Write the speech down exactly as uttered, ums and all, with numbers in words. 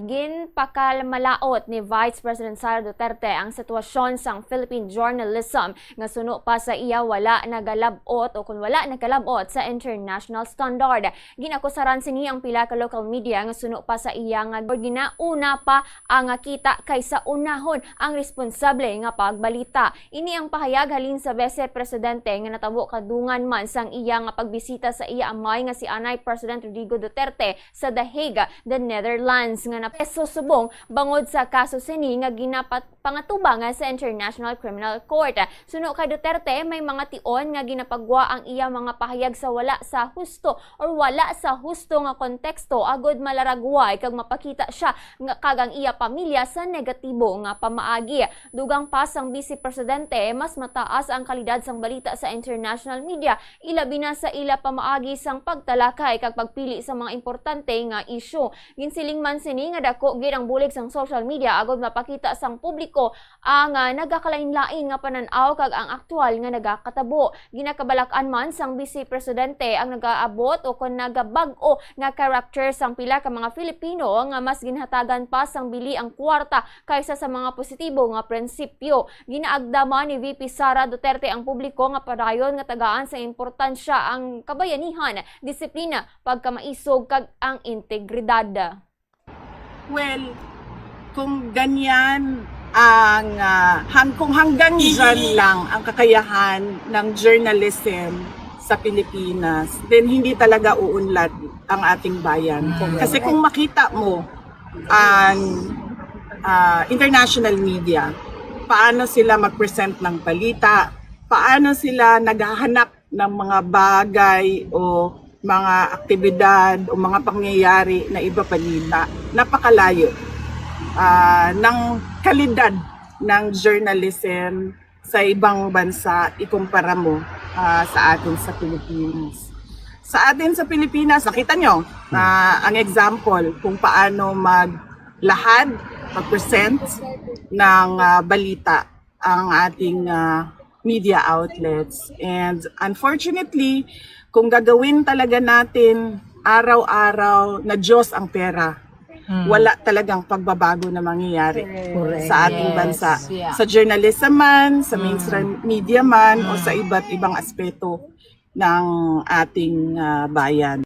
Ginpakalmalaot ni Vice President Sara Duterte ang sitwasyon sang Philippine journalism nga suno pa sa iya wala nagalab-ot o kon wala nagalab-ot sa international standard. Ginakusaran sini ang pila ka local media nga suno pa sa iya nga ginauna pa ang kita kaysa unahon ang responsable nga pagbalita. Ini ang pahayag halin sa Vice Presidente nga natabo kadungan man sang iya nga pagbisita sa iya amay nga si anay President Rodrigo Duterte sa The Hague, The Netherlands, nga napreso subong bangod sa kaso sini nga ginapat-, pangatubangan sa International Criminal Court. Suno kay Duterte, may mga tion nga ginapagwa ang iya mga pahayag sa wala sa husto or wala sa husto nga konteksto agud malaragway kag mapakita siya nga, kag ang iya pamilya sa negatibo nga pamaagi. Dugang pa sang Vice Presidente, mas mataas ang kalidad sang balita sa international media, ilabi na sa ila pamaagi sang pagtalakay kag pagpili sa mga importante nga isyu. Ginsiling man sini nga dako gid ang bulig sang social media agud mapakita sang publiko ang, ah, nagakalain-lain nga panan-aw kag ang aktual nga nagakatabo. Ginakabalak-an man sang Vice Presidente ang nagaabot o kon nagabag-o nga character sang pila ka mga Filipino nga mas ginhatagan pa sang bili ang kwarta kaysa sa mga positibo nga prinsipyo. Ginaagda man ni V P Sara Duterte ang publiko nga padayon nga tagaan sa importansya ang kabayanihan, disiplina, pagkamaisog, kag ang integridad. Well, kung ganyan ang, ah, hang-, kung hanggang dyan lang ang kakayahan ng journalism sa Pilipinas, then hindi talaga uunlad ang ating bayan. Kasi kung makita mo ang, ah, international media, paano sila mag-present ng balita, paano sila naghahanap ng mga bagay o mga aktibidad o mga pangyayari na ibabalita, napakalayo, ah, ng kalidad ng journalism sa ibang bansa ikumpara mo, ah, sa atin sa Pilipinas. Sa atin sa Pilipinas, nakita nyo na ang example kung paano maglahad, mag-present ng, ah, balita ang ating, ah, media outlets. And unfortunately, kung gagawin talaga natin araw-araw na Diyos ang pera, wala talagang pagbabago na mangyayari Correct. sa ating bansa. Yeah. Sa journalism man, sa mainstream media man, o sa iba't ibang aspeto ng ating, ah, bayan.